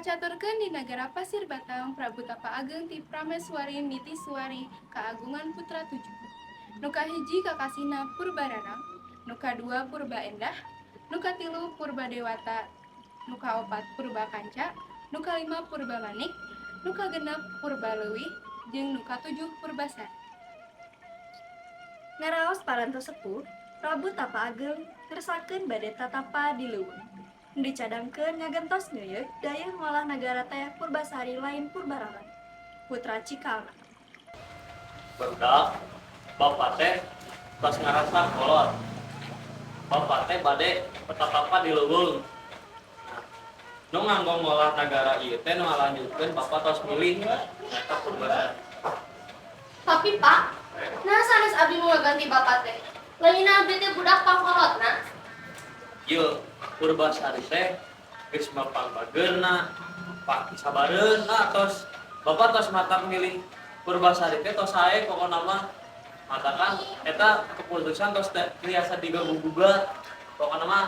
Kacaturkeun di nagara Pasir Batang, Prabu Tapa Ageng ti Prameswari Nitiswari kagungan putra tujuh. Nu kahiji kakasihna Purbararang, nu kadua Purba Endah, nu katilu Purba Dewata, nu kaopat Purba Kanca, nu kalima Purba Manik, nu kagenep Purba Leuwih, jeung nu katujuh Purbasari. Ngaraos parantos sepuh, Prabu Tapa Ageng ngersakeun bade tatapa di leuweung. Nu dicadangkeun ngagentos ngeuyeuk dayeuh ngolah nagara teh Purbasari lain Purbararang. Putra Cikalna. Barudak, bapak teh tos ngarasa kolot. Bapak teh bade petatapa di leuweung. Nah, nu nganggo ngolah nagara ieu teh nu ngalanjutkeun bapak tos milih nyaeta Purbasari. Tapi Pak, nah sanes abdi nu ngaganti bapak teh. Lain abdi teh budak pangkolotna. Ieu Purbasari teh geus mapang bageurna, pang sabareuna tos bapak tos matak milih Purbasari teh tos sae pokona mah. Matakan eta keputusan tos teu tiasa diganggu-gugat. Pokona mah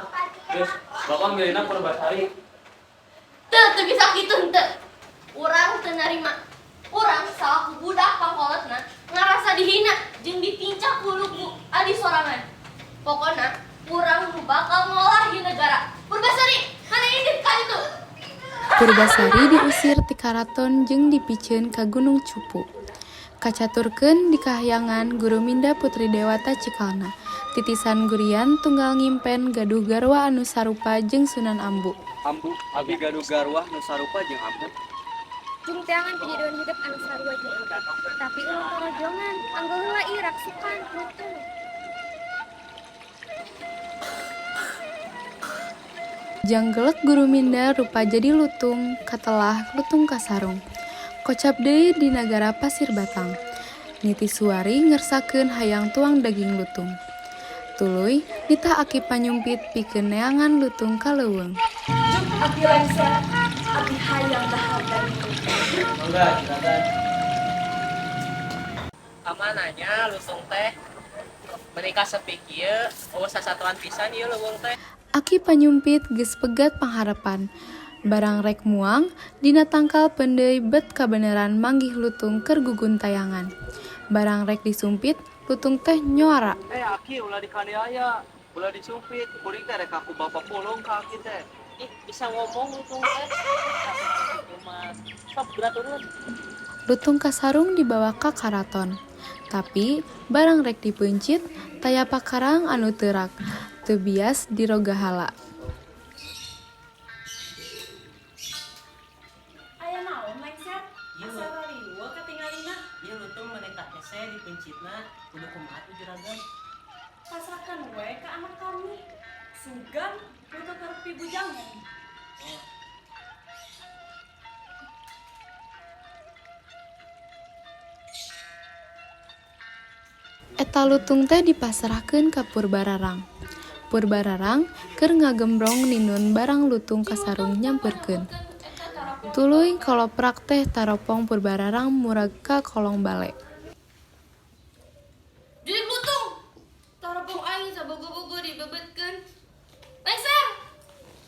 geus bapak milihna Purbasari. Teu, teu bisa kitu henteu. Urang teu narima. Urang salaku budak pangkolotna ngarasa dihina jeung ditincak ku lugu adi sorangan. Pokona urang nu bakal ngolah ieu negara. Purbasari, mana indit ka ditu? Purbasari diusir ti karaton jeung dipiceun ka Gunung Cupu. Kacaturkeun di kahyangan Guruminda Putri Dewata Cikalna. Titisan Gurian tunggal ngimpen gaduh garwa anu sarupa jeung Sunan Ambu. Ambu, abi gaduh garwah nu sarupa jeung ambu. Jung teangan pijideun hidup anu sarua jeung ambu. Tapi ulah torojongan, anggo heula ieu raksukan lutung. Janggelek Guruminda rupa jadi lutung, katelah lutung kasarung. Kocap deui di nagara Pasir Batang. Nitiswari ngersakeun hayang tuang daging lutung. Tuluy nitah Aki Panyumpit pikeun neangan lutung ka leuweung. Juk abdi lengser, abdi hayang dahar daging lutung. Mangga juragan. Amananya lutung teh menikah sepi kieu eueuh sasatuan pisan ieu leuweung teh. Aki Panyumpit geus pegat pangharepan. Barang rek muang, dina tangkal peundeuy bet kabeneran manggih lutung keur guguntayangan. Barang rek disumpit, lutung teh nyoara. Eh aki ulah dikaniaya, ulah disumpit, kuring teh rek aku bapak pulung ka aki teh. Ih, bisa ngomong lutung teh. Kitu mah sok geura turun. Lutung kasarung dibawa ka karaton. Tapi barang rek dipeuncit, taya pakarang anu teurak, teu bias dirogahala. Aya naon lengser? Ieu Asa rariweuh katingalina. Ieu lutung menikah hese dipeuncitna kudu kumaha tuh juragan? Pasrahkan we ka anak kami. Sugan lutung keur pibujangan. Oh. Eta lutung teh dipasrahkeun ka Purbararang. Purbararang keur ngagembrong ninun barang lutung kasarung nyampeurkeun. Tuluy koloprak teh taropong Purbararang murag ka kolong bale. Jurig lutung. Taropong aing sabogo-bogo dibebetkeun. Lengser.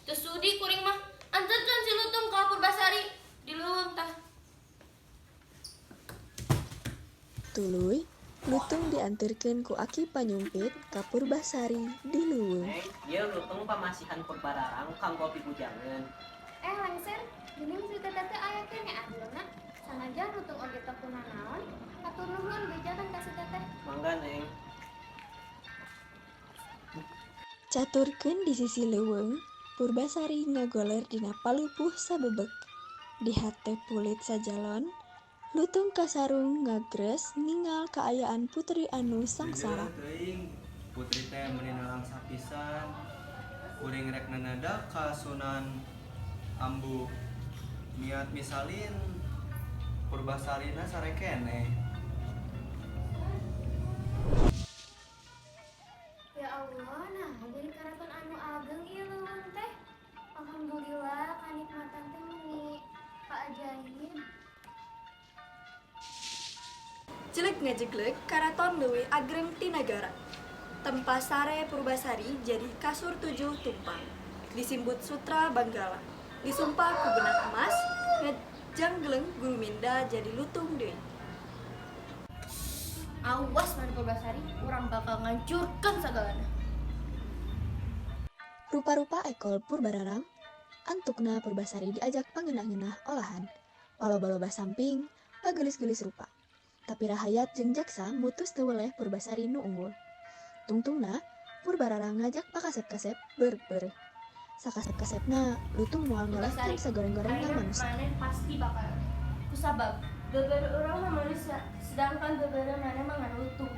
Teu sudi kuring mah. Anterkeun si lutung ka Purbasari di leuweung tah. Tuluy, lutung dianterkeun ku Aki Panyumpit ka Purbasari di leuweung. Neng, ieu lutung pamasihan Purbararang kanggo pibujangeun. Eh lengser, geuning si teteh teh aya keneh adilna. Sanajan lutung oge teu kunanaon, hatur nuhun bejakeun ka si teteh. Mangga, Neng. Caturkeun di sisi leuweung, Purbasari ngagoler dina palupuh sabebek. Di hate pulit sajalon, lutung kasarung ngagres ningal kaayaan putri anu sangsara. Deudeuh teuing, putri teh meuni nalangsa pisan. Kuring rek nanadak ka Sunan Ambu. Niat misalin Purbasarina sare keneh. Ya Allah, nah jadi karaton anu ageng ieu leuweung teh. Alhamdulillah kanikmatan teh meuni kaajaib. Jelek ngajeglek karaton leuwih agreng ti nagara. Tempa sare Purbasari jadi kasur tujuh tumpang. Disimbut sutra Banggala. Disumpah ku benang emas, ngajanggeleng Guruminda jadi lutung deui. Awas maneh Purbasari, urang bakal ngancurkeun sagalana. Rupa-rupa ekol Purbararang, antukna Purbasari diajak pangeunah-ngeunah olahan. Paloba-loba samping, pageulis-geulis rupa. Tapi rahayat jeung jaksa mutus teu weleh Purbasari nu unggul. Tungtungna, Purbararang ngajak pakasep-kasep beureuh-beureuh. Sakasep-kasepna, lutung moal ngelehkeun sagoreng-gorengna Ayeuna manusa. Maneh pasti bakal kusabab bebeureuh urang mah manusia, sedangkan bebeureuh maneh mah ngan lutung.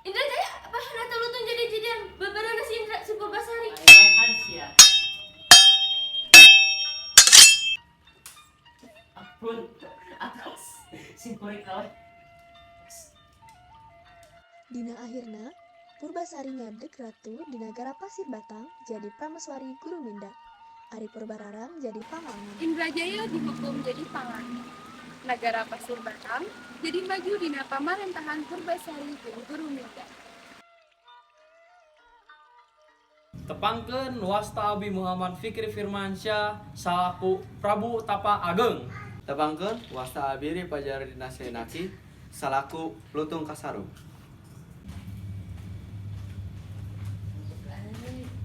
Indra Jaya, apa nata lutung jadi-jadian bebeureuhna si Indra si Purbasari. Aing sia. Ampun, atas sim kuring kaleh. Dina akhirna, Purbasari ngadeg ratu di nagara Pasir Batang jadi Prameswari Guruminda. Ari Purbararang jadi pangangan. Indrajaya dihukum jadi pangan. Nagara Pasir Batang jadi maju dina pamarentahan Purbasari jeung Guruminda. Tepangkeun wasta Abi Muhammad Fikri Firmansyah salaku Prabu Tapa Ageng. Tepangkeun wasta abdi Fajar Dina Senaki salaku Lutung Kasarung.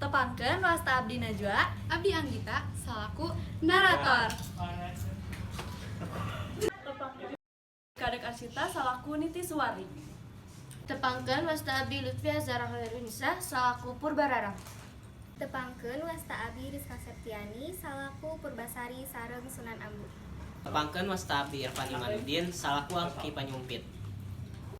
Tepangkeun wasta abdi Najwa, Abdi Anggita salaku narator. Kadek Arsita salaku Nitiswari. Tepangkeun wasta abdi Lutfia Zara Khairunisa salaku Purbararang. Tepangkeun wasta abdi Rizka Septiani salaku Purbasari sareng Sunan Ambu. Tepangkeun wasta abdi Irfan Imanuddin salaku Ki Panyumpit.